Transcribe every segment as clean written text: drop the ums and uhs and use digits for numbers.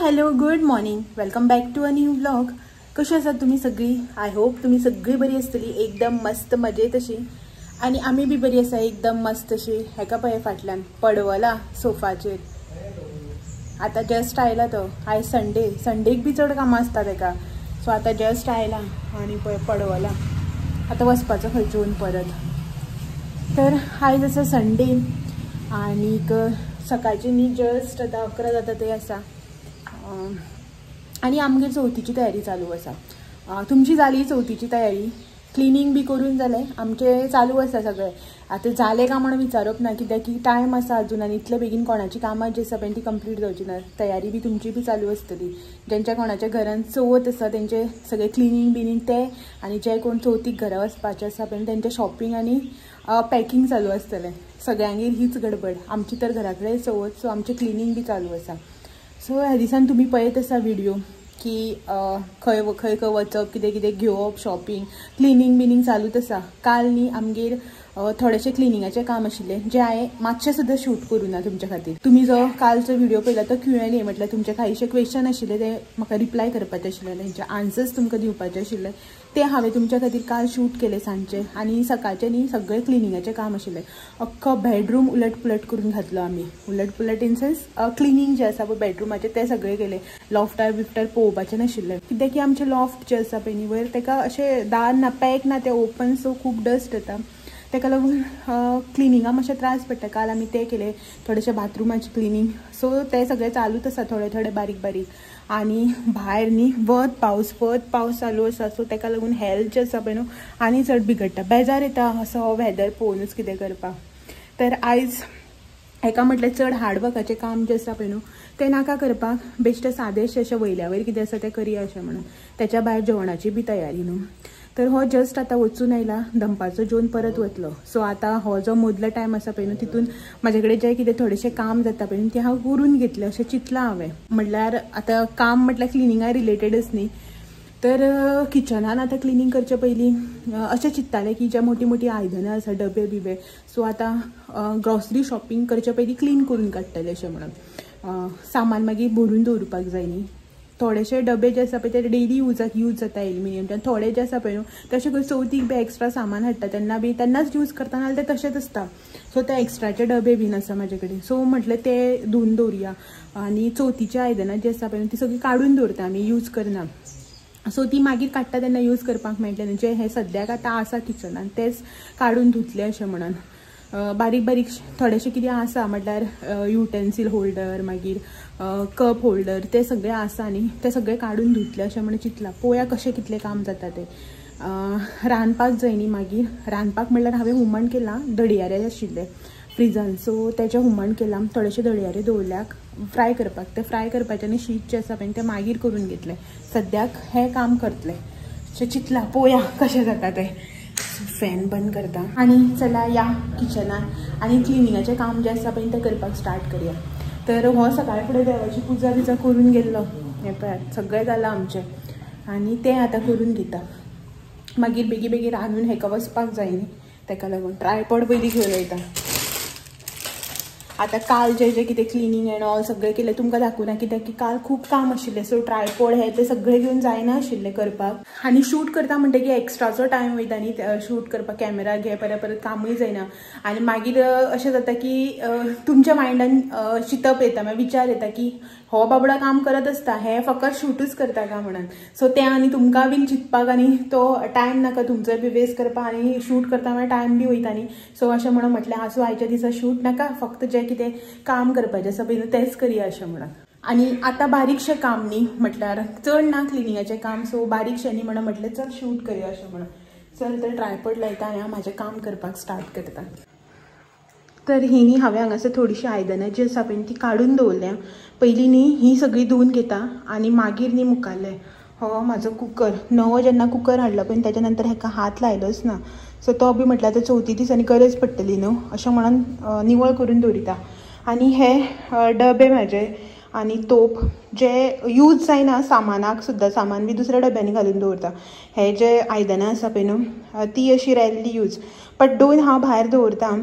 Hello good morning, welcome back to a new vlog. कशी आसात तुम्ही सगळी? I hope तुम्ही सगळी बरी आसतली, एकदम मस्त मजेत अशी. आनी आमी बी बरी आसा, एकदम मस्त अशी. हेका पळय फाटल्यान पडवला सोफाचेर, आतां जस्ट आयला तो. आयज संडे, संडेक बी चड कामां आसता तेका. सो आतां जस्ट आयला आनी पळय पडवला, आतां वचपाचो खंय जेवन परत. तर आयज आसा संडे आनीक सकाळची न्ही जस्ट आतां 11 जाता ते आसा. आनी आमगेर चवथीची तयारी चालू आसा. तुमची जाली चवथीची तयारी? क्लिनींग बी करून जालें? आमचें चालू आसा सगळें. आतां जालें काय म्हणून विचारप ना, कित्याक की टायम आसा अजून आनी इतले बेगीन कोणाची कामां जी आसा पळय ती कंप्लीट जावची ना. तयारी बी तुमची बी चालू आसतली. ज्यांच्या कोणाच्या घरान चवथ आसा तेंचे सगळें क्लिनींग बिनींग ते, आनी जे कोण चवथीक घरा वचपाचें आसा पळय तेंचें शॉपिंग आनी पॅकिंग चालू आसतलें. सगळ्यांगेर हीच गडबड. आमची तर घरा कडेन चवथ, सो आमचें क्लिनींग बी चालू आसा. सो ह्या दिसान तुमी पळयत आसा व्हिडिओ की खंय खंय खंय वचप, कितें कितें घेवप, शॉपिंग, क्लिनींग बिनींग चालूच आसा. काल न्ही आमगेर थोडेशें क्लिनिंगाचें काम आशिल्लें जें हांवें मातशें सुद्दां शूट करूं ना तुमच्या खातीर. तुमी जो कालचो व्हिडिओ पळयला तो Q&A, म्हटल्यार तुमचे कांयशे क्वेश्चन आशिल्ले ते म्हाका रिप्लाय करपाचे आशिल्ले, तेंचे आन्सर्स तुमकां दिवपाचे आशिल्ले, ते हांवें तुमच्या खातीर काल शूट केले सांजचे. आनी सकाळचें न्ही सगळें क्लिनिंगाचें काम आशिल्लें. अख्खो बेडरूम उलट पुलट करून घातलो आमी. उलट पुलट इन सेन्स क्लिनींग जें आसा पळय बेडरुमाचें तें सगळें केलें. लॉफ्टार बिफ्टार पळोवपाचें नाशिल्लें, कित्याक की आमचें लॉफ्ट जें आसा पळय न्ही वयर तेका अशें दार ना, पॅक ना, तें ओपन, सो खूब डस्ट येता. तेका लागून क्लिनिंगाक मातशें त्रास पडटा. काल आमी तें केलें, थोडेशें बाथरुमाचें क्लिनींग. सो तें सगळें चालूच आसा थोडें थोडें बारीक बारीक. आनी भायर न्ही वत पावस, वत पावस चालू आसा. सो तेका लागून हेल्थ जें आसा पळय न्हू आनी चड बिगडटा. बेजार येता असो हो वेदर पळोवनूच कितें करपाक. तर आयज हेका म्हटल्यार चड हार्डवर्काचें काम जें आसा पळय न्हू तें नाका करपाक, बेश्टें सादेशें अशें वयल्या वयर कितें आसा तें करया अशें म्हणून. तेच्या भायर जेवणाची बी तयारी न्हू. तर हो जस्ट आतां वचून आयला, दनपारचो जेवन परत वतलो. सो आतां हो जो मदलो टायम आसा पळय न्हू तितून म्हाजे कडेन जें कितें थोडेशें काम जाता पळय न्हू तें हांव करून घेतलें अशें चिंतलां हांवें. म्हटल्यार आतां काम म्हटल्यार क्लिनिंगा रिलेटेडच न्ही. तर किचनान आतां क्लिनींग करचे पयलीं अशें चिंत्तालें की जे मोटी मोटी आयदनां आसा, डबे बिबे, सो आतां ग्रॉसरी शॉपिंग करचे पयलीं क्लीन करून काडटलें अशें म्हणून. सामान मागीर भरून दवरपाक जाय न्ही. थोडेशे डबे जे आसा पळय ते डेली युजाक यूज जाता एल्युमिनियमच्यान. थोडे जे आसा पळय न्हू तशें करून चवथीक बी एक्स्ट्रा सामान हाडटा तेन्ना बी तेन्नाच यूज करता, नाजाल्यार ते तशेंच आसता. सो ते एक्स्ट्राचे डबे बीन आसा म्हाजे कडेन. सो म्हटलें ते धुवन दवरुया. आनी चवथीची आयदनां जी आसा पळय न्हू ती सगळीं काडून दवरता आमी, यूज करना. सो ती मागीर काडटा तेन्ना यूज करपाक मेळटलें न्हू. जे हे सद्याक आतां आसा किचनान तेच काडून धुतले अशें म्हणून. बारीक बारीक थोडेशें कितें आसा म्हटल्यार युटेन्सील होल्डर, मागीर कप होल्डर, ते सगळे आसा न्ही ते सगळे काडून धुतले अशें म्हणून चिंतलां. पळोवया कशें कितलें काम जाता तें. रांदपाक जाय न्ही मागीर. रांदपाक म्हणल्यार हांवें हुमण केलां, धडयारे आशिल्ले फ्रिजान, सो तेचें हुमण केलां. थोडेशे धडयारे दवरल्याक फ्राय करपाक, ते फ्राय करपाचें आनी शीत जें आसा पळय तें मागीर करून घेतलें. सद्याक हें काम करतलें अशें चिंतलां. पळोवया कशें जाता तें. फॅन बंद करता आनी चला या किचनान आनी क्लिनिंगाचें काम जें आसा पळय तें करपाक स्टार्ट करया. तर हो सकाळ फुडें देवाची पुजा बिजा करून गेल्लो, हें पळयात सगळें जालां आमचें आनी तें आतां करून घेता. मागीर बेगी बेगी रांदून हेका वचपाक जाय न्ही, तेका लागून ट्रायपॉड पयलीं घेवन वयता. आतां काल जें जें कितें क्लिनींग एंड ऑल सगळें केलें तुमकां दाखोवना, कित्याक की काल खूब काम आशिल्लें. सो ट्रायपॉड हें तें सगळें घेवन जायना आशिल्लें करपाक. आनी शूट करता म्हणटकीर एक्स्ट्राचो टायम वयता न्ही शूट करपाक, कॅमेरा घे परत परत कामूय जायना. आनी मागीर अशें जाता की तुमच्या मायंडान चिंतप येता, मागीर विचार येता की हो बाबडो काम करत आसता, हें फकत शूटूच करता काय म्हणून. सो तें आनी तुमकां बीन चिंतपाक आनी तो टायम नाका तुमचोय बी वेस्ट करपाक, आनी शूट करता म्हळ्यार टायम बी वयता न्ही. सो अशें म्हणून म्हटलें आसूं आयच्या दिसा शूट नाका, फक्त जें कितें काम करपाचें आसा पळय न्हू तेंच करया अशें म्हणून. आनी आतां बारीकशें काम न्ही, म्हटल्यार चड ना क्लिनिंगाचें काम, सो बारीकशें न्ही म्हणून म्हटलें चल शूट करया अशें म्हणून. चल तर ट्रायपॉड लायता आनी हांव म्हाजें काम करपाक स्टार्ट करता. तर ही न्ही हांवें हांगासर थोडीशीं आयदनां जी आसा पळय ती काडून दवरल्या. पयलीं न्ही ही सगळी धुवन घेता आनी मागीर न्ही मुखारलें हो म्हाजो कुकर, नवो जेन्ना कुकर हाडलो पळय तेच्या नंतर हेका हात लायलोच ना. सो तो बी म्हटल्यार आतां चवथी दिसांनी गरज पडटली न्हू अशें म्हणून निवळ करून दवरिता. आनी हे डबे म्हाजे आनी तोप जे यूज जायना सामानाक सुद्दां, सामान बी दुसऱ्या डब्यांनी घालून दवरता. हे जे आयदनां आसा पळय न्हू ती अशी रेरली यूज, बट दोन हांव भायर दवरता.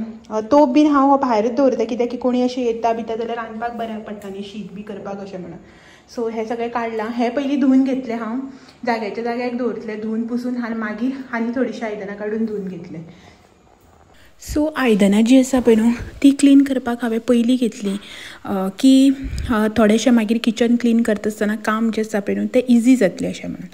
तोप बीन हांव हो भायरच दवरता, कित्याक की कोणी अशें येता बिता जाल्यार रांदपाक बऱ्याक पडटा न्ही, शीत बी करपाक अशें म्हणून. सो हें सगळें काडलां, हें पयलीं धुवन घेतलें हांव, जाग्याच्या जाग्याक दवरतलें धुवन पुसून आनी मागीर आनी थोडीशीं आयदनां काडून धुवन घेतलें. सो आयदनां जीं आसा पळय न्हू ती क्लीन करपाक हांवें पयलीं घेतली की थोडेशें मागीर किचन क्लीन करता आसतना काम जें आसा पळय न्हू तें इजी जातलें अशें म्हणून.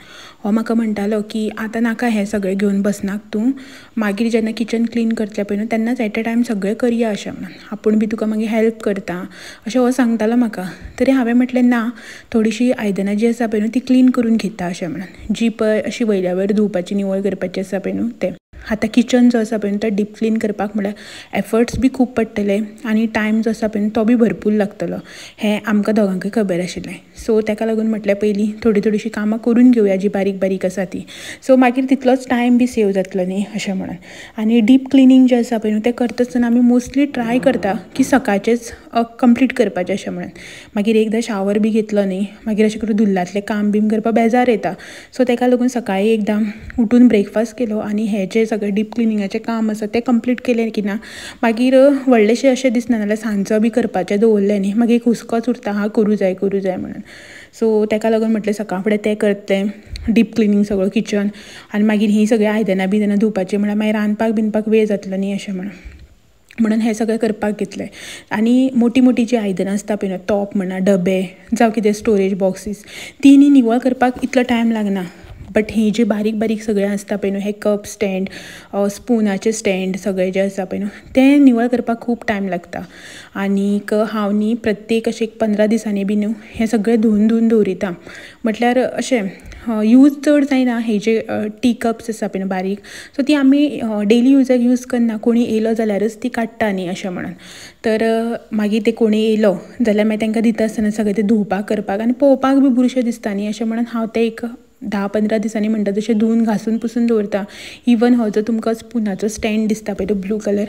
हो म्हाका म्हणटालो की आतां नाका हें सगळें घेवन बसनाक तूं, मागीर जेन्ना किचन क्लीन करतलें पळय न्हू तेन्नाच एट अ टायम सगळें करया अशें म्हणून, आपूण बी तुका मागीर हेल्प करता अशें हो सांगतालो म्हाका. तरी हांवें म्हटलें ना, थोडीशीं आयदनां जीं आसा पळय न्हू ती क्लीन करून घेता अशें म्हणून, जी पळय अशी वयल्या वयर धुवपाची निवळ करपाची आसा पळय न्हू तें. आतां किचन जो आसा पळय तो डीप क्लीन करपाक म्हळ्यार एफर्ट्स बी खूब पडटले आनी टायम जो आसा पळय तो बी भरपूर लागतलो हें आमकां दोगांकूय खबर आशिल्लें. सो ताका लागून म्हटलें पयलीं थोडी थोडीशीं कामां करून घेवया जी बारीक बारीक आसा ती, सो मागीर तितलोच टायम बी सेव जातलो न्ही अशें म्हणून. आनी डीप क्लिनींग जें आसा पळय न्हू तें करता आसतना आमी मोस्टली ट्राय करता की सकाळचेंच कंप्लीट करपाचें अशें म्हणून. मागीर एकदां शावर बी घेतलो न्ही मागीर अशें करून धुल्लांतलें काम बीन करपाक बेजार येता. सो ताका लागून सकाळीं एकदां उठून ब्रेकफास्ट केलो आनी हें जें सगळें डीप क्लिनिंगाचें काम आसा तें कंप्लीट केलें की ना मागीर व्हडलेशें अशें दिसना, नाल्यार सांजचो बी करपाचें दवरलें न्ही मागीर एक हुस्कोच उरता हा करूं जाय करूं जाय म्हणून. सो ताका लागून म्हटलें सकाळ फुडें तें करतलें डीप क्लिनींग सगळो किचन आनी मागीर हीं सगळीं आयदनां बियदनां धुवपाचीं म्हळ्यार मागीर रांदपाक बिनपाक वेळ जातलो न्ही अशें म्हणून, म्हणून हें सगळें करपाक घेतलें. आनी मोटी मोटी जीं आयदनां आसता पळय न्हू तोप म्हणा डबे जावं कितें स्टोरेज बॉक्सीस ती न्ही निवळ करपाक इतलो टायम लागना, बट ही जी बारीक बारीक सगळें आसता पळय न्हू हे कप स्टँड स्पुनाचे स्टँड सगळे जे आसा पळय न्हू तें निवळ करपाक खूब टायम लागता. आनीक हांव न्ही प्रत्येक अशें एक 15 दिसांनी बी न्हू हें सगळें धुवन धुवन दवरिता, म्हटल्यार अशें यूज चड जायना. हे जे टी कप्स आसा पळय न्हू बारीक सो ती आमी डेली युजाक यूज करना, कोणी येयलो जाल्यारच ती काडटा न्ही अशें म्हणून. तर मागीर ते कोणी येयलो जाल्यार मागीर तांकां दिता आसतना सगळें तें धुवपाक करपाक आनी पळोवपाक बी बुरशें दिसता न्ही अशें म्हणून हांव तें एक 10-15 दिसांनी म्हणटा तशें धुवन घासून पुसून दवरता. इवन हो जो तुमकां स्पुनाचो स्टँड दिसता पळय तो ब्लू कलर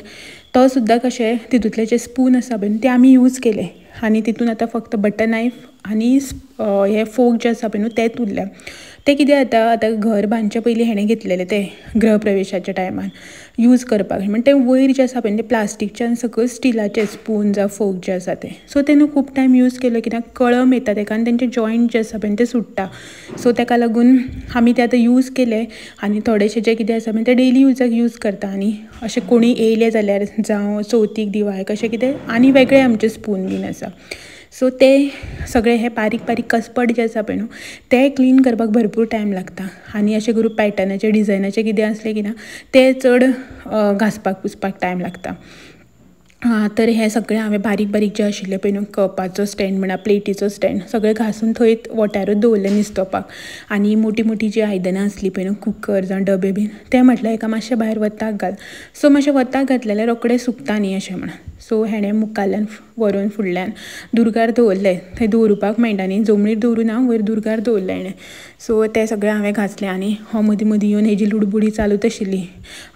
तो सुद्दां कशें तितूंतले जे स्पून आसा पळय ते आमी यूज केले आनी तितून आतां फक्त बटर नायफ आनी हे फोक जे आसा पळय न्हू तेच उरल्या. तें कितें जाता आतां घर बांदचे पयलीं हेणें घेतलेलें तें गृहप्रवेशाच्या टायमार यूज करपाक, म्हण तें वयर जें आसा पळय तें प्लास्टीकचें आनी सकयल स्टिलाचें स्पून जावं फोक जें आसा तें. सो तें न्हू खूब टायम यूज केलो कित्याक कळम येता तेका आनी तेंचे जॉयंट जे आसा पळय ते सुट्टा. सो तेका लागून आमी तें आतां यूज केलें आनी थोडेशें जें कितें आसा पळय तें डेली युजाक यूज करता. आनी अशें कोणी येयलें जाल्यार जावं चवथीक दिवाळेक अशें कितें आनी वेगळें आमचें स्पून बीन आसा. सो ते सगळे हे बारीक बारीक कसपट जे आसा पळय न्हू ते क्लीन करपाक भरपूर टायम लागता. आनी अशें करून पॅटर्नाचे डिजायनाचे कितें आसलें की ना ते चड घांसपाक पुसपाक टायम लागता. तर हें सगळें हांवें बारीक बारीक जें आशिल्लें पळय न्हू कपाचो स्टँड म्हणा प्लेटीचो स्टँड सगळें घांसून थंयच वट्यारूच दवरलें निस्तोवपाक. आनी मोटी मोटी जीं आयदनां आसलीं पळय न्हू कुकर जावं डबे बीन तें म्हटलें हेका मातशें भायर वताक घाल. सो मातशें वताक घातलें जाल्यार रोखडें सुकता न्ही अशें म्हणून. सो हेणें मुखाल्ल्यान व्हरून फुडल्यान दुर्गार दवरलें, थंय दवरुपाक मेळटा न्ही जमनीर दवरूं ना वयर दुर्गार दवरलें हेणें. सो तें सगळें हांवें घांसलें आनी हो मदीं मदीं येवन हेजी लुडबुडी चालूच आशिल्ली,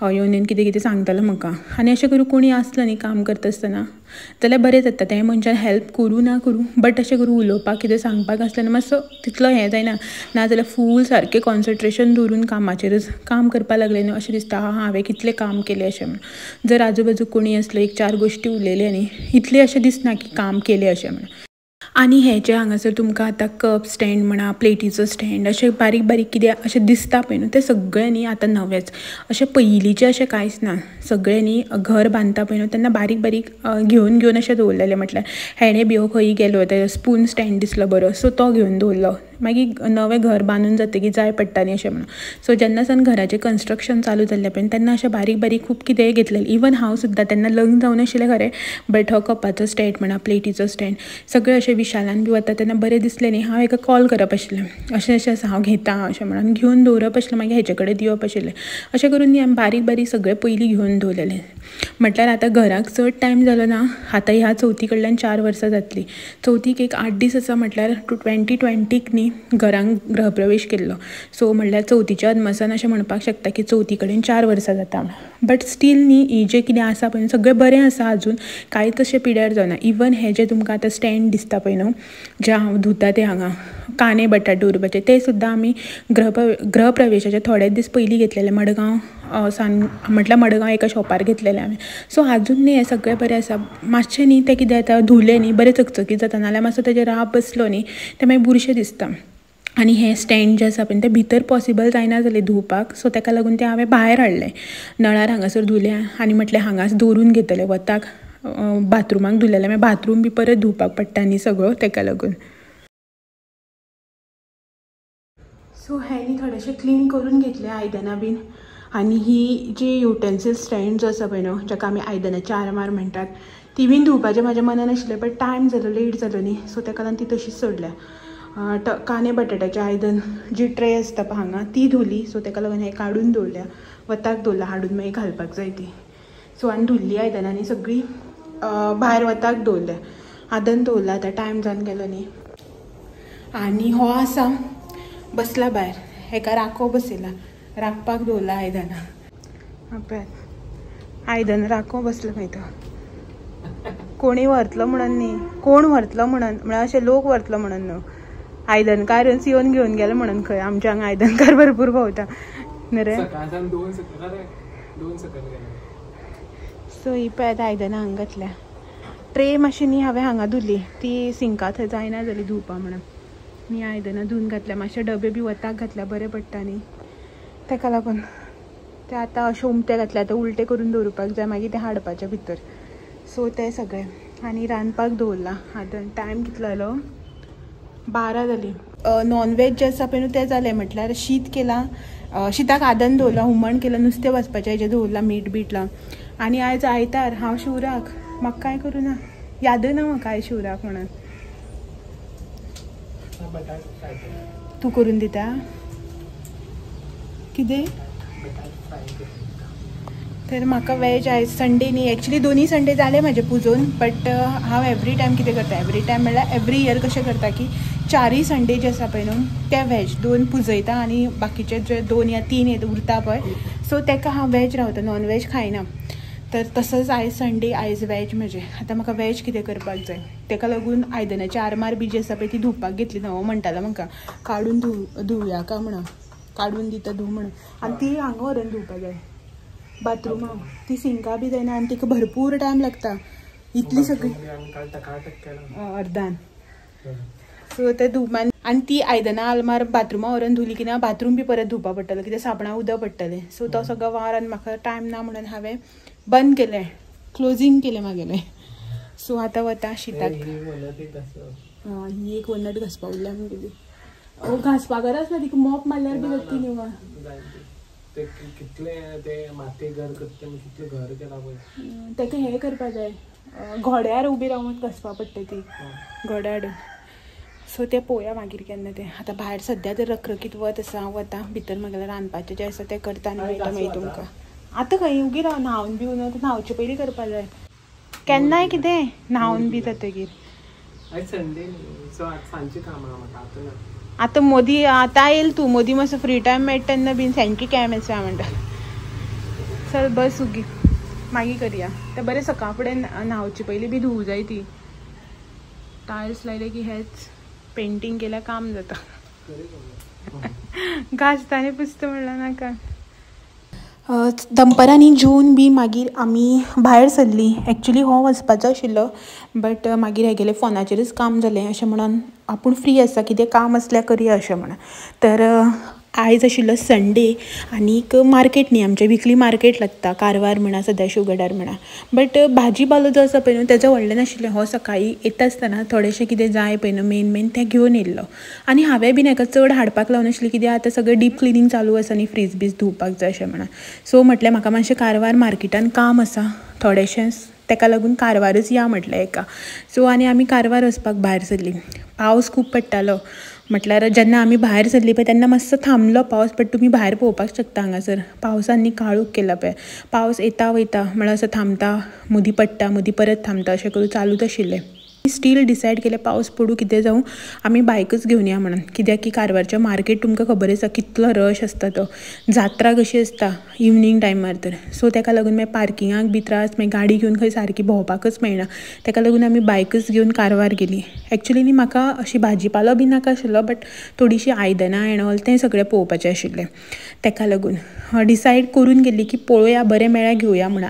हो येवन येवन कितें कितें सांगतालो म्हाका. आनी अशें करून कोणी आसलो न्ही काम करता आसतना जाल्यार बरें जाता, तें मनशान हेल्प करूं ना करूं बट अशें करून उलोवपाक कितें सांगपाक आसलें न्हू मातसो तितलो हें जायना, नाजाल्यार फूल सारकें कॉन्सन्ट्रेशन दवरून कामाचेरच काम करपाक लागलें न्हू अशें दिसता हा हांवें कितलें काम केलें अशें म्हणून. जर आजू बाजू कोणी आसलो एक चार गोश्टी उलयले न्ही इतलें अशें दिसना की काम केलें अशें म्हणून. आनी हे जे हांगासर तुमकां आतां कप स्टँड म्हणा प्लेटीचो स्टँड अशें बारीक बारीक कितें अशें दिसता पळय न्हू तें सगळें न्ही आतां नवेंच, अशें पयलींचें अशें कांयच ना. सगळें न्ही घर बांदता पळय न्हू तेन्ना बारीक बारीक घेवन घेवन अशें दवरलेलें, म्हटल्यार हेणें बी खंय गेलो ते स्पून स्टँड दिसलो बरो सो तो घेवन दवरलो, मागीर नवें घर बांदून जातकीर जाय पडटा न्ही अशें म्हणून. सो जेन्ना सावन घराचें कन्स्ट्रक्शन चालू जाल्लें पळय तेन्ना अशें बारीक बारीक खूब कितें घेतलेलें. इवन हांव सुद्दां तेन्ना लग्न जावनाशिल्लें खरें बट हो कपाचो स्टँड म्हणा प्लेटीचो स्टँड सगळें अशें विशालान बी वता तेन्ना बरें दिसलें न्ही हांव हेका कॉल करप आशिल्लें अशें अशें आसा हांव घेता अशें म्हणून घेवन दवरप आशिल्लें, मागीर हेचे कडेन दिवप आशिल्लें. अशें करून न्ही आमी बारीक बारीक सगळें पयलीं घेवन दवरलेलें. म्हटल्यार आतां घराक चड टायम जालो ना, आतां ह्या चवथी कडल्यान 4 वर्सां जातलीं, चवथीक एक 8 दीस आसा म्हटल्यार 2020 न्ही घरांक गृहप्रवेश केल्लो. सो म्हणल्यार चवथीच्या अदमासान अशें म्हणपाक शकता की चवथी कडेन 4 वर्सां जाता. बट स्टील न्ही ही जें कितें आसा पळय सगळें बरें आसा अजून कांयच अशें पिड्यार जावना. इवन हें जें तुमकां आतां स्टँड दिसता पळय न्हू जें हांव धुता तें हांगा कांदे बटाट दवरपाचे ते सुद्दां आमी गृहप्रवेशाचे थोडे दीस पयलीं घेतलेले मडगांव सान म्हटल्यार मडगांव एका शॉपार घेतलेलें हांवें. सो आजून न्ही हें सगळें बरें आसा. मातशें न्ही तें कितें जाता धुलें न्ही बरें चकचकीत जाता, नाल्यार मातसो तेजेर राप बसलो न्ही तें मागीर बुरशें दिसता. आनी हें स्टँड जें आसा पळय तें भितर पॉसिबल जायना जालें धुवपाक, सो तेका लागून तें हांवें भायर हाडलें. नळार हांगासर धुलें आनी म्हटलें हांगाच दवरून घेतलें वताक, बाथरुमाक धुलें जाल्यार मागीर बाथरूम बी परत धुवपाक पडटा न्ही सगळो, तेका लागून. सो हें न्ही थोडेशें क्लीन करून घेतलें आयदनां बीन. आनी ही जी युटेन्सील स्टँड जो आसा पळय न्हू, जाका आमी आयदनाचे आरमार म्हणटात, ती बीन धुवपाचें म्हाज्या मनान आशिल्लें, बट टायम जालो, लेट जालो न्ही, सो तेका लागून ती तशीच सोडल्या. कांदे बटाट्याचें आयदन जी ट्रे आसता पळय हांगा ती धुली, सो तेका लागून हें काडून दवरल्या, वताक दवरला, हाडून मागीर घालपाक जाय ती. सो आनी धुल्ली आयदनां न्ही सगळीं भायर वताक दवरल्या, आदन दवरला, आतां टायम जावन गेलो न्ही. आनी हो आसा बसला भायर, हेका राखो बसयला, राखपाक दवरला आयदनां. पळयात आयदनां राखो बसला मागीर तो, कोणी व्हरतलो म्हणून न्ही, कोण व्हरतलो म्हणून, म्हळ्यार अशें लोक व्हरतलो म्हणून न्हू, आयदनकार येवन घेवन गेले म्हणून. खंय आमच्या हांगा आयदनकार भरपूर भोंवता न्ही रे. सो ही पळयात आयदनां हांगा घातल्या. ट्रे मातशी न्ही हांवें हांगा धुली, ती सिंका थंय जायना जाली धुवपा म्हणून. न्ही आयदनां धुवन घातल्या, मातशे डबे बी वताक घातल्या, बरें पडटा न्ही तेका लागून. ते आतां अशें उमटे घातल्या, आतां उलटे करून दवरुपाक जाय, मागीर तें हाडपाचें भितर. सो तें सगळें आनी रांदपाक दवरलां. आतां टायम कितलो जालो, 12 जाली. नॉनव्हेज जें आसा पळय न्हू तें जालें, म्हटल्यार शीत केलां, शिताक आदन दवरलां, हुमण केलां, नुस्तें वचपाचें हेजें दवरलां, मीठ बीठ लावन. आनी आयज आयतार, हांव शिवराक, म्हाका कांय करूं ना, यादय ना म्हाका आयज शिवराक म्हणून. तूं करून दिता कितें? तर म्हाका वेज आयज संडे न्ही, एक्चुली दोनूय संडे जाले म्हाजे पुजोवन, बट हांव एवरी टायम कितें करता, एवरी टायम म्हणल्यार एवरी इयर कशें करता की चारूय संडे जे आसा पळय न्हू ते वेज, 2 पुजयता आनी बाकीचे जे 2 या 3 उरता पळय, सो तेका हांव वेज रावता, नॉन वेज खायना. तर तसोच आयज संडे, आयज वेज म्हजें. आतां म्हाका वेज कितें करपाक जाय, तेका लागून आयदनाची आरमार बी जी आसा पळय ती धुवपाक घेतली ना. हो म्हणटालो म्हाका काडून धुवया काय म्हणून, काडून दिता धुव म्हणून. आनी ती हांगा व्हरून धुवपाक जाय बाथरुमा, ती सिंका बी जायना आनी तिका भरपूर टायम लागता, इतली सगळी अर्दान. सो ते धुवपान आनी ती आयदनां आलमार बाथरुमा व्हरून धुली की ना, बाथरूम बी परत धुवपा पडटलें, कित्याक साबणां उदक पडटलें. सो तो सगळो वावर आनी म्हाका टायम ना म्हणून हांवें बंद केलें, क्लोजींग केलें म्हागेलें. सो आतां वता शिताक. ही एक वनट घासपा उरल्या आमगेली, घासपा गरज ना तिका, मोप मारल्यार बी जाता ती न्हू. तेका हें करपा जाय, घोड्यार उबी रावन घासपा पडटा ती, घोड्या हाडून. सो तें पळोवया मागीर केन्ना तें. आतां भायर सद्या तर रखरखीत वत आसा, हांव वता भितर, म्हागेलें रांदपाचें जें आसा तें करता आनी मेळटा मागीर तुमकां. आतां खंय उगी राव, न्हांवन बी न्हांवचे पयलीं करपा जाय, केन्नाय कितें न्हांवन बी जातकीर. आतां मोदी आतां येयल तूं, मोदी मातसो फ्री टायम मेळटा तेन्ना बीन सामकी कॅम आसा म्हणटा. चल बस उगी, मागीर करया तें. बरें सकाळ फुडें न्हांवचे पयलीं बी धुवूं जाय ती. टायल्स लायले की हेच पेंटींग केल्यार काम जाता. घासता आनी पुसता म्हणल्यार नाका. दनपरांनी जेवन बी मागीर आमी भायर सरलीं. एक्चुली हो वचपाचो आशिल्लो, बट मागीर हेगेलें फोनाचेरच काम जालें, अशें म्हणून आपूण फ्री आसा, कितें काम आसल्यार करया अशें म्हणून. तर आयज आशिल्लो संडे आनीक मार्केट न्ही, आमचें विकली मार्केट लागता कारवार म्हणा, सदाशिवगडार म्हणा. बट भाजी पालो जो आसा पळय न्हू तेजो व्हडलें नाशिल्लें. हो सकाळीं येता आसतना थोडेशें कितें जाय पळय न्हू मेन मेन तें घेवन येयल्लो. आनी हांवें बीन हेका चड हाडपाक लावनाशिल्लें, कित्याक आतां सगळें डीप क्लिनींग चालू आसा न्ही, फ्रीज बीज धुवपाक जाय अशें म्हणा. सो म्हटलें म्हाका मातशें कारवार मार्केटान काम आसा थोडेशें, तेका लागून कारवारच या म्हटलें हेका. सो आनी आमी कारवार वचपाक भायर सरलीं. पावस खूब पडटालो, म्हटल्यार जेन्ना आमी भायर सरली पळय तेन्ना मातसो थांबलो पावस, बट तुमी भायर पळोवपाक शकता हांगासर पावसान न्ही काळोख केला पळय. पावस येता वयता म्हळ्यार असो थांबता, मदीं पडटा, मदीं परत थांबता, अशें करून चालूच आशिल्लें. स्टील डिसायड केलें पावस पडूं कितें जावं आमी बायकच घेवन या म्हणून, कित्याक की कारवारचें मार्केट तुमकां खबर आसा कितलो रश आसता, तो जात्रा कशी आसता इवनींग टायमार तर. सो तेका लागून मागीर पार्किंगाक बी त्रास, मागीर गाडी घेवन खंय सारकी भोंवपाकच मेळना, तेका लागून आमी बायकच घेवन कारवार गेली. एक्चुली न्ही म्हाका अशी भाजीपालो बी नाका आशिल्लो, बट थोडीशी आयदनां एंड ऑल तें सगळें पळोवपाचें आशिल्लें, तेका लागून डिसायड करून गेल्ली की पळोवया बरें मेळ्ळ्यार घेवया म्हणून.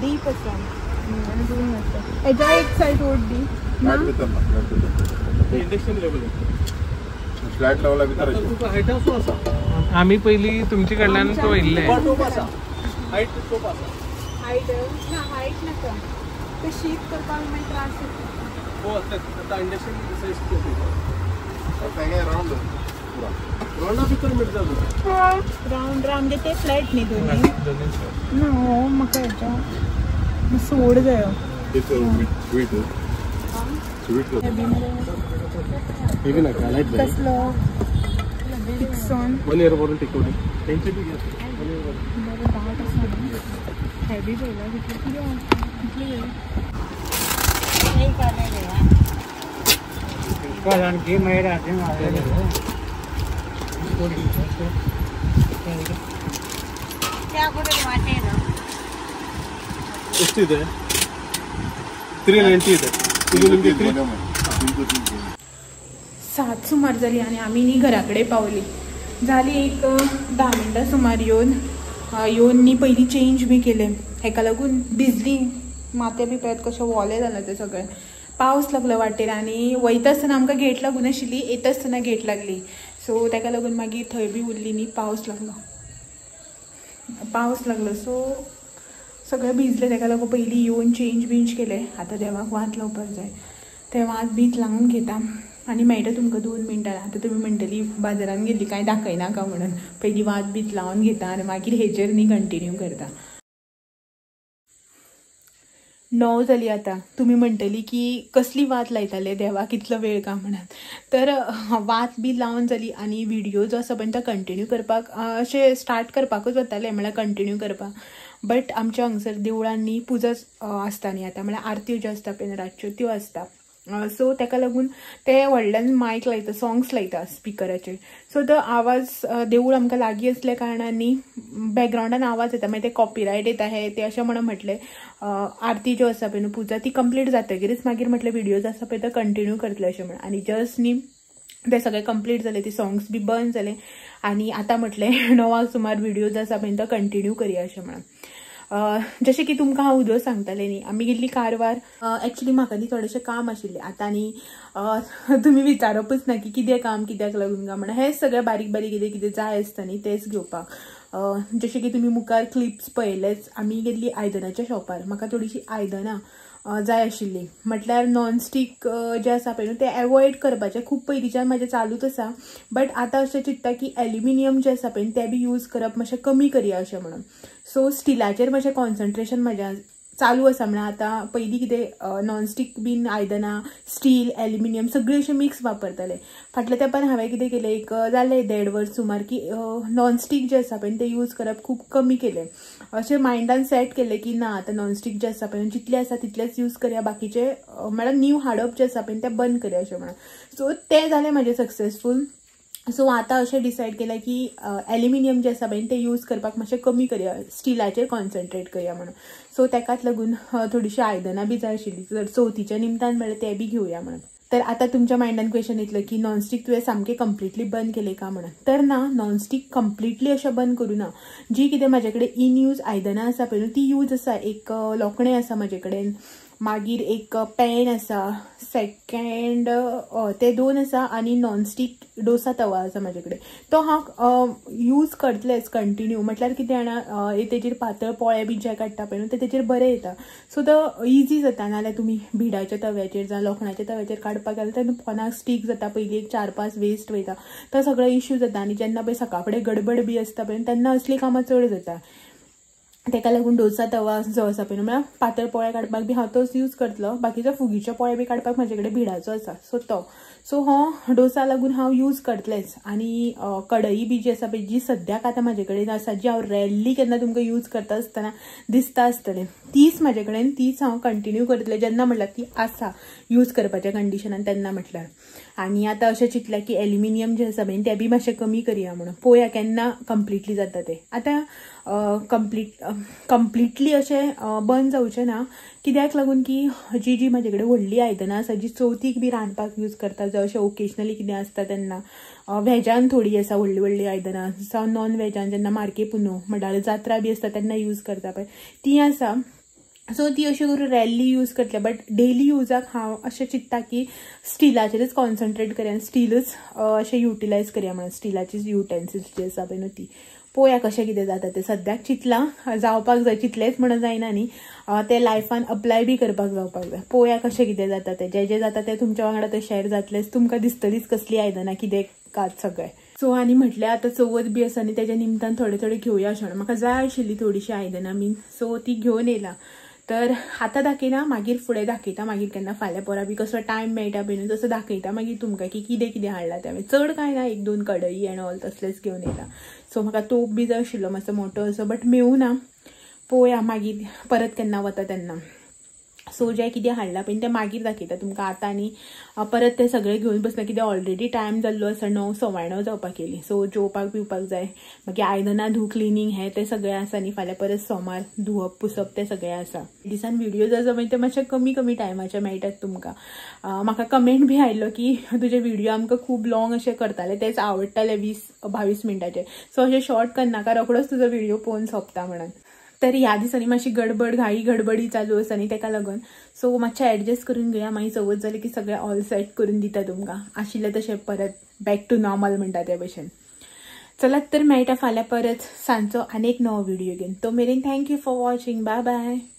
डीप आसा हेज्या एक सायड रोड दी ना इंडक्शन लेवल फ्लॅट लेवला भितर तुका हायट असो आसा. आमी पयली तुमचे कडल्यान तो येयल्ले टोप आसा, हायट टोप आसा, हायट ना, हायट नाका, ते शीत करपाक मागीर त्रास जाता. हो आता इंडक्शन सायज टोप येता राउंड पुरा राउंडा भितर मेळटा तुका राउंड राउंड ते फ्लॅट न्ही दोन्ही ना. हो म्हाका हेच्या सोड जायो स्वीट स्वीट हेवी नाका, लायट जाय. कसलो पिक्सॉन 1 इयर वॉरंटी टिकवली तेंचे बी घे. बरें दाट आसा न्ही, हेवी पळयला कितले कितें कितले ಎಷ್ಟಿದೆ? 390 ಇದೆ. ಇದು ನಿಮಗೆ 7 सुमार जाली आनी आमी न्ही घरा कडेन पावली. जाली एक 10 मिनटां सुमार येवन येवन न्ही पयलीं चेंज बी केलें, हेका लागून भिजली माथें बी पळयात कशें वोलें जालां तें सगळें. पावस लागलो वाटेर आनी वयता आसतना आमकां गेट लागून आशिल्ली, येता आसतना गेट लागली, सो तेका लागून मागीर थंय बी उरली न्ही. पावस लागलो, पावस लागलो, सो सगळें भिजलें, तेका लागून पयलीं येवन चेंज बिंज केलें. आतां देवाक वात लावपाक जाय, तें वात बीत लावन घेता आनी मेळटा तुमकां 2 मिनटां. आतां तुमी म्हणटली बाजारान गेल्ली कांय दाखयनाका म्हणून, पयलीं वात बीत लावन घेता आनी मागीर हेचेर न्ही कंटिन्यू करता. 9 जाली आतां. तुमी म्हणटली की कसली वात लायताले देवाक इतलो वेळ का म्हणून, तर वात बी लावन जाली आनी व्हिडियो जो आसा पळय तो कंटिन्यू करपाक अशें स्टार्ट करपाकूच वतालें, म्हळ्यार कंटिन्यू करपाक, बट आमच्या हांगसर देवळान न्ही पुजा आसता न्ही आतां, म्हळ्यार आरत्यो ज्यो आसता पळय रातच्यो त्यो आसता, सो तेका लागून ते व्हडल्यान मायक लायता, सोंग्स लायता स्पिकराचेर, सो तो आवाज देवूळ आमकां लागीं आसल्या कारणान न्ही बॅकग्रावंडान आवाज येता, मागीर ते कॉपिरायट येता हे ते अशें म्हणून म्हटलें आरती ज्यो आसा पळय न्हू पुजा ती कंप्लीट जातकीरच मागीर म्हटलें व्हिडियोज आसा पळय तो कंटिन्यू करतले अशें म्हणून. आनी जस्ट न्ही ते सगळे कंप्लीट जाले, ते सोंग्स बी बंद जाले आनी आतां म्हटलें 9 सुमार व्हिडियोज आसा पळय तो कंटिन्यू करया अशें म्हणून. जशें की तुमकां हांव उदक सांगतालें न्ही, आमी गेल्ली कारवार. एक्चुली म्हाका न्ही थोडेशें काम आशिल्लें आतां न्ही तुमी विचारपूच ना की कितें काम कित्याक लागून काय म्हणून, हें सगळें बारीक बारीक कितें कितें जाय आसता न्ही तेंच घेवपाक. जशें की तुमी मुखार क्लिप्स पळयलेच, आमी गेल्ली आयदनाच्या शॉपार. म्हाका थोडीशी आयदनां जाय आशिल्ली, म्हटल्यार नॉनस्टीक जें आसा पळय न्हू तें एवॉयड करपाचें खूब पयलींच्यान म्हाजें चालूच आसा, बट आतां अशें चिंत्ता की एल्युमिनियम जें आसा पळय तें बी यूज करप मातशें कमी करया अशें म्हणून. सो स्टिलाचेर मातशें कॉन्सन्ट्रेशन म्हाजें चालू आसा. म्हळ्यार आतां पयलीं कितें नॉनस्टीक बीन आयदनां स्टील एल्युमिनियम सगळीं अशें मिक्स वापरताले. फाटल्या तेंपान हांवें कितें केलें, एक जालें 1.5 वर्स सुमार की नॉनस्टीक जें आसा पळय तें यूज करप खूब कमी केलें. अशें मायंडान सेट केलें की ना आतां नॉनस्टीक जें आसा पळय जितलें आसा तितलेंच यूज करया, बाकीचें म्हळ्यार न्यू हाडप जें आसा पळय तें बंद करया अशें म्हणून. सो तें जालें म्हाजें सक्सेसफूल. सो आतां अशें डिसायड केलें की एल्युमिनियम जें आसा पळय तें यूज करपाक मातशें कमी करया, स्टिलाचेर कॉन्सन्ट्रेट करया म्हणून. सो तेकाच लागून थोडीशीं आयदनां बी जाय आशिल्लीं, तर चवथीच्या निमतान म्हळ्यार तें बी घेवया म्हणून. तर आतां तुमच्या मायंडान क्वेश्चन येतलो की नॉनस्टीक तुवें सामकें कंप्लिटली बंद केलें का म्हणून. तर ना, नॉनस्टीक कंप्लिटली अशें बंद करूं ना. जी कितें म्हाजे कडेन इन यूज आयदनां आसा पळय न्हू ती यूज आसा. एक लोकणें आसा म्हाजे कडेन, मागीर एक पॅन आसा, सेकंड ते दोन आसा आनी नॉनस्टीक डोसा तवा आसा म्हाजे कडेन. तो हांव यूज करतलेच कंटिन्यू. म्हटल्यार कितें जाणा, तेजेर पातळ पोळे बी जे काडटा पळय न्हू ते तेजेर बरें येता. सो तो इजी जाता. नाल्यार तुमी भिडाच्या तव्याचेर जावं लोखणाच्या तव्याचेर काडपाक गेल्यार तेन्ना पोनाक स्टीक जाता, पयलीं एक 4-5 वेस्ट वयता, तो सगळो इश्यू जाता. आनी जेन्ना पळय सकाळ फुडें गडबड बी आसता पळय तेन्ना असलीं कामां चड जाता. तेका लागून डोसा तवा जो आसा पळय न्हू म्हळ्यार पातळ पोळे काडपाक बी हांव तोच यूज करतलो. बाकीचो फुगीचे पोळे बी काडपाक म्हाजे कडेन भिडाचो आसा, सो तो सो हो डोसा लागून हांव यूज करतलेच. आनी कढई बी जी आसा पळय जी सद्याक आतां म्हाजे कडेन आसा, जी हांव रॅरली केन्ना तुमकां यूज करता आसतना दिसता आसतलें, तीच म्हाजे कडेन, तीच हांव कंटिन्यू करतलें जेन्ना म्हटल्यार ती आसा यूज करपाच्या कंडिशनान तेन्ना म्हटल्यार. आनी आतां अशें चिंतलां की एल्युमिनियम जें आसा पळय तें बी मातशें कमी करया म्हणून. पळोवया केन्ना कंप्लिटली जाता तें. आतां कंप्लिटली अशें बंद जावचें ना, कित्याक लागून की जी जी म्हाजे कडेन व्हडलीं आयदनां आसा जी चवथीक बी रांदपाक यूज करता, जावं अशें ओकेजनली कितें आसता तेन्ना, व्हेजान थोडीं आसा व्हडलीं व्हडलीं आयदनां, जावं नॉन व्हेजान जेन्ना मार्के पुनो म्हणल्यार जात्रा बी आसता तेन्ना यूज करता पळय तीं आसा. सो ती अशें करून रॅरली यूज करतले. बट डेली युजाक हांव अशें चिंत्ता की स्टिलाचेरच कॉन्सन्ट्रेट करया, स्टीलच अशें युटिलायज करया म्हणून, स्टिलाचीच युटेन्सिल्स जी आसा पळय न्हू ती. पळोवया कशें कितें जाता तें. सद्याक चिंतलां जावपाक जाय, चिंतलेंच म्हणून जायना न्ही, तें लायफान अप्लाय बी करपाक जावपाक जाय. पळोवया कशें कितें जाता तें. जें जें जाता तें तुमच्या वांगडा तें शेअर जातलेंच, तुमकां दिसतलीच कसली आयदनां कितें कात सगळें. सो आनी म्हटलें आतां चवथ बी आसा न्ही तेज्या निमतान थोडे थोडे घेवया अशें म्हणून. म्हाका जाय आशिल्ली थोडीशीं आयदनां बीन, सो ती घेवन येयला. तर आतां दाखयना, मागीर फुडें दाखयता, मागीर केन्ना फाल्यां परां बी कसो टायम मेळटा पळय न्हू तसो दाखयता मागीर तुमकां की कितें कितें हाडलां तें. हांवें चड कांय ना, 1-2 कढई एंड ऑल तसलेंच घेवन येयला. सो म्हाका तोप बी जाय आशिल्लो मातसो मोटो असो, बट मेळूं ना. पळोवया मागीर परत केन्ना वता तेन्ना. सो जें कितें हाडलां पळय तें मागीर दाखयता तुमकां. आतां आनी परत तें सगळें घेवन बसना, कितें ऑलरेडी टायम जाल्लो आसा, 9 9:15 जावपाक येयली. सो जेवपाक पिवपाक जाय, मागीर आयदनां धू, क्लिनींग हें तें सगळें आसा न्ही. फाल्यां परत सोमार धुवप पुसप तें सगळें आसा. दिसान व्हिडियोज आसा पळय ते मातशे कमी कमी टायमाचे मेळटात तुमकां. म्हाका कमेंट बी आयलो की तुजे व्हिडियो आमकां खूब लॉंग अशें करताले, तेच आवडटाले 20-22 मिनटाचे. सो अशें शॉर्ट करनाका, रोखडोच तुजो व्हिडियो पळोवन सोंपता म्हणून. तर ह्या दिसांनी मातशी गडबड घाई गडबडी चालू आसा न्ही तेका लागून. सो मातशें एडजस्ट करून घेया. मागीर चवथ जाली की सगळें ऑल सेट करून दिता तुमकां, आशिल्लें तशें परत बॅक टू नॉर्मल म्हणटा ते भशेन. चलात तर मेळटा फाल्यां परत सांजचो आनी एक नवो व्हिडियो घेवन. तो मेरेन thank you for watching. Bye bye.